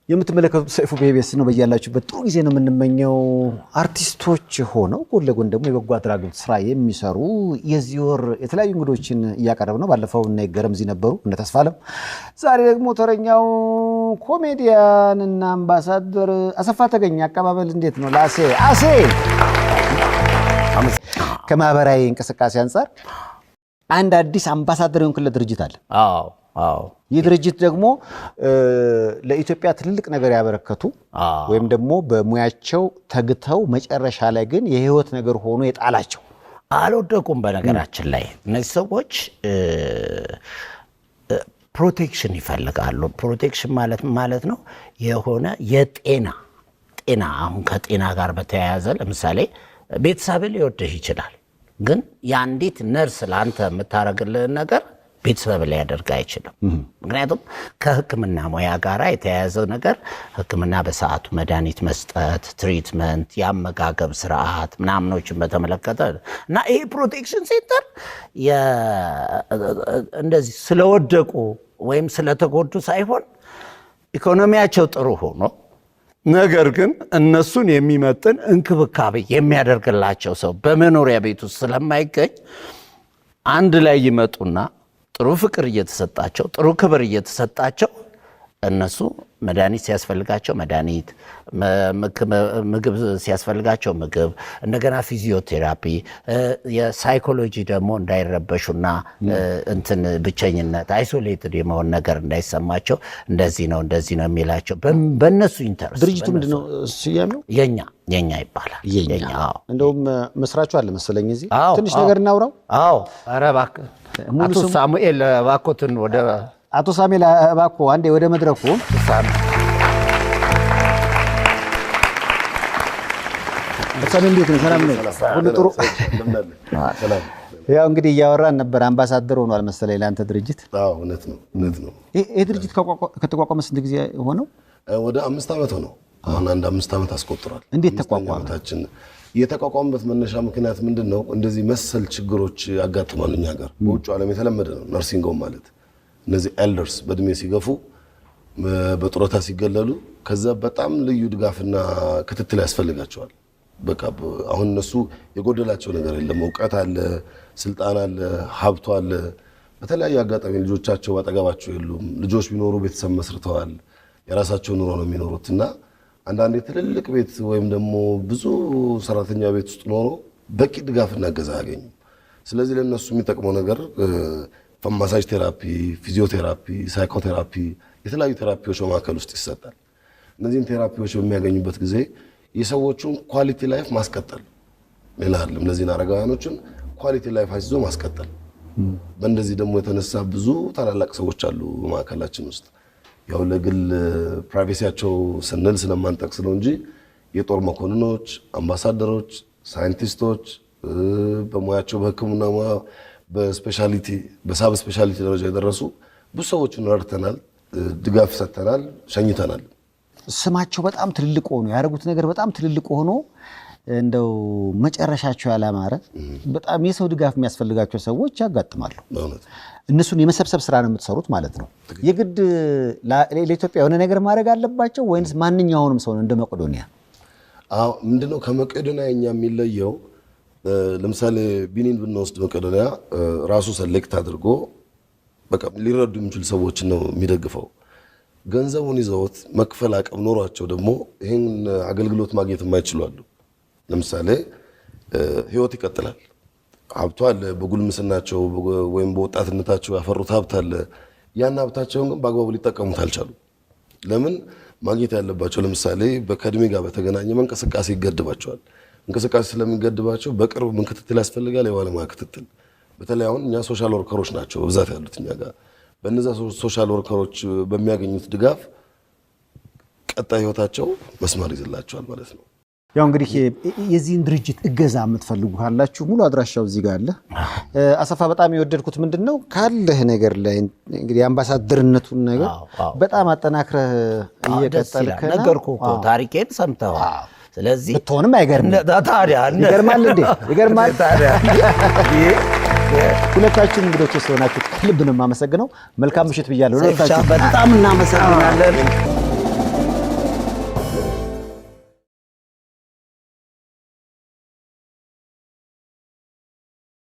የምትመለከቱት ሰይፉ በኢቢኤስ ነው። በያላችሁበት ጥሩ ጊዜ ነው የምንመኘው። አርቲስቶች ሆነው ጎን ለጎን ደግሞ የበጎ አድራጎት ስራ የሚሰሩ የዚህ ወር የተለያዩ እንግዶችን እያቀረብ ነው። ባለፈው እነ ይገረም እዚህ ነበሩ፣ እነ ተስፋለም። ዛሬ ደግሞ ተረኛው ኮሜዲያን እና አምባሳደር አሰፋ ተገኘ። አቀባበል እንዴት ነው? ለአሴ አሴ ከማህበራዊ እንቅስቃሴ አንጻር አንድ አዲስ አምባሳደር የሆንክለት ድርጅት አለ። አዎ አዎ። ይህ ድርጅት ደግሞ ለኢትዮጵያ ትልልቅ ነገር ያበረከቱ ወይም ደግሞ በሙያቸው ተግተው መጨረሻ ላይ ግን የህይወት ነገር ሆኖ የጣላቸው አልወደቁም። በነገራችን ላይ እነዚህ ሰዎች protection ይፈልጋሉ። Protection ማለት ምን ማለት ነው? የሆነ የጤና ጤና አሁን ከጤና ጋር በተያያዘ ለምሳሌ ቤተሰብ ሊወድህ ይችላል፣ ግን የአንዲት ነርስ ለአንተ የምታደርግልህን ነገር ቤተሰብ ሊያደርግ አይችልም። ምክንያቱም ከሕክምና ሙያ ጋር የተያያዘ ነገር ሕክምና በሰዓቱ መድኃኒት መስጠት፣ treatment፣ የአመጋገብ ስርዓት ምናምኖችን በተመለከተ እና ይሄ protection center እንደዚህ ስለወደቁ ወይም ስለተጎዱ ሳይሆን ኢኮኖሚያቸው ጥሩ ሆኖ ነገር ግን እነሱን የሚመጥን እንክብካቤ የሚያደርግላቸው ሰው በመኖሪያ ቤት ውስጥ ስለማይገኝ አንድ ላይ ይመጡና ጥሩ ፍቅር እየተሰጣቸው፣ ጥሩ ክብር እየተሰጣቸው፣ እነሱ መድኃኒት ሲያስፈልጋቸው መድኃኒት፣ ምግብ ሲያስፈልጋቸው ምግብ፣ እንደገና ፊዚዮቴራፒ፣ የ psychology ደግሞ እንዳይረበሹና እንትን ብቸኝነት isolated የመሆን ነገር እንዳይሰማቸው እንደዚህ ነው እንደዚህ ነው የሚላቸው በእነሱ interest። ድርጅቱ ምንድነው ስያሜው? የኛ የኛ ይባላል። የኛ። አዎ። እንደውም መስራቹ አለ መሰለኝ እዚህ። አዎ። ትንሽ ነገር እናውራው። አዎ፣ ኧረ እባክህ ሙሉ አቶ ስሙ? ሳሙኤል እባክዎትን ወደ አቶ ሳሙኤል እባክዎ አንዴ ወደ መድረኩ። አቶ ሳሙኤል እንዴት ነው? ሰላም ነው? ሁሉ ጥሩ? ሰላም። ያው እንግዲህ እያወራን ነበር። አምባሳደር ሆኗል መሰለኝ ለአንተ ድርጅት። አዎ፣ እውነት ነው፣ እውነት ነው። ይህ ድርጅት ከተቋቋመ ስንት ጊዜ ሆነው? ወደ 5 ዓመት ሆነው። አሁን አንድ 5 ዓመት አስቆጥሯል። እንዴት አምስተኛ ተቋቋመ? ዓመታችን። የተቋቋመበት መነሻ ምክንያት ምንድን ነው? እንደዚህ መሰል ችግሮች ያጋጥማሉ እኛ ጋር። በውጭ ዓለም የተለመደ ነው። Nursing home ማለት እነዚህ elders በእድሜ ሲገፉ፣ በጡረታ ሲገለሉ ከዛ በጣም ልዩ ድጋፍና ክትትል ያስፈልጋቸዋል። በቃ አሁን እነሱ የጎደላቸው ነገር የለም። እውቀት አለ፣ ስልጣን አለ፣ ሀብቱ አለ። በተለያየ አጋጣሚ ልጆቻቸው አጠገባቸው የሉም። ልጆች ቢኖሩ ቤተሰብ መስርተዋል። የራሳቸው ኑሮ ነው የሚኖሩት እና አንዳንዴ ትልልቅ ቤት ወይም ደግሞ ብዙ ሰራተኛ ቤት ውስጥ ኖሮ በቂ ድጋፍና እገዛ አያገኙም። ስለዚህ ለእነሱ የሚጠቅመው ነገር massage therapy፣ physiotherapy፣ psychotherapy፣ የተለያዩ therapy ዎች በማዕከል ውስጥ ይሰጣል። እነዚህን therapy ዎች በሚያገኙበት ጊዜ የሰዎቹን quality life ማስቀጠል፣ ሌላ አይደለም። እነዚህን አረጋውያኖችን quality life አስይዞ ማስቀጠል። በእንደዚህ ደግሞ የተነሳ ብዙ ታላላቅ ሰዎች አሉ በማዕከላችን ውስጥ። ያው ለግል privacy ያቸው ስንል ስለማንጠቅስ ነው እንጂ የጦር መኮንኖች፣ አምባሳደሮች፣ ሳይንቲስቶች፣ በሙያቸው በሕክምና ሙያ በ specialty በ sub specialty ደረጃ የደረሱ ብዙ ሰዎችን ረድተናል፣ ድጋፍ ሰጥተናል፣ ሸኝተናል። ስማቸው በጣም ትልልቅ ሆኖ ያደረጉት ነገር በጣም ትልልቅ ሆኖ እንደው መጨረሻቸው ያላማረ በጣም የሰው ድጋፍ የሚያስፈልጋቸው ሰዎች ያጋጥማሉ። በእውነት። እነሱን የመሰብሰብ ስራ ነው የምትሰሩት ማለት ነው። የግድ ለኢትዮጵያ የሆነ ነገር ማድረግ አለባቸው ወይንስ ማንኛውንም ሰው ነው እንደ መቄዶንያ? አዎ፣ ምንድነው ከመቄዶንያ እኛ የሚለየው? ለምሳሌ ቢኒን ብንወስድ መቄዶንያ ራሱ select አድርጎ በቃ ሊረዱ የሚችሉ ሰዎችን ነው የሚደግፈው። ገንዘቡን ይዘውት መክፈል አቅም ኖሯቸው ደግሞ ይህን አገልግሎት ማግኘት የማይችሉ አሉ። ለምሳሌ ህይወት ይቀጥላል። ሀብቱ አለ። በጉልምስናቸው ወይም በወጣትነታቸው ያፈሩት ሀብት አለ። ያን ሀብታቸውን ግን በአግባቡ ሊጠቀሙት አልቻሉም። ለምን? ማግኘት ያለባቸው ለምሳሌ ከእድሜ ጋር በተገናኘ እንቅስቃሴ ይገድባቸዋል። እንቅስቃሴ ስለሚገድባቸው በቅርብ ምን ክትትል ያስፈልጋል? የባለሙያ ክትትል። በተለይ አሁን እኛ social worker ኦች ናቸው በብዛት ያሉት እኛ ጋር። በእነዛ social worker ኦች በሚያገኙት ድጋፍ ቀጣይ ህይወታቸው መስመር ይዝላቸዋል ማለት ነው። ያው እንግዲህ የዚህን ድርጅት እገዛ የምትፈልጉ ካላችሁ ሙሉ አድራሻው እዚህ ጋር አለ። አሰፋ፣ በጣም የወደድኩት ምንድን ነው ካለህ ነገር ላይ እንግዲህ የአምባሳደርነቱን ነገር አዎ፣ አዎ። በጣም አጠናክረህ ደስ ይላል። እየቀጠልክ ነው። ነገርኩህ እኮ፣ ታሪኬን ሰምተዋል። ስለዚህ ብትሆንም አይገርምም። ታዲያ ይገርማል እንዴ? ይገርማል። ታዲያ። ሁለታችሁም እንግዶች ስለሆናችሁ ከልብ ነው የማመሰግነው። መልካም ምሽት ብያለሁ። ሁለታችሁ በጣም እናመሰግናለን።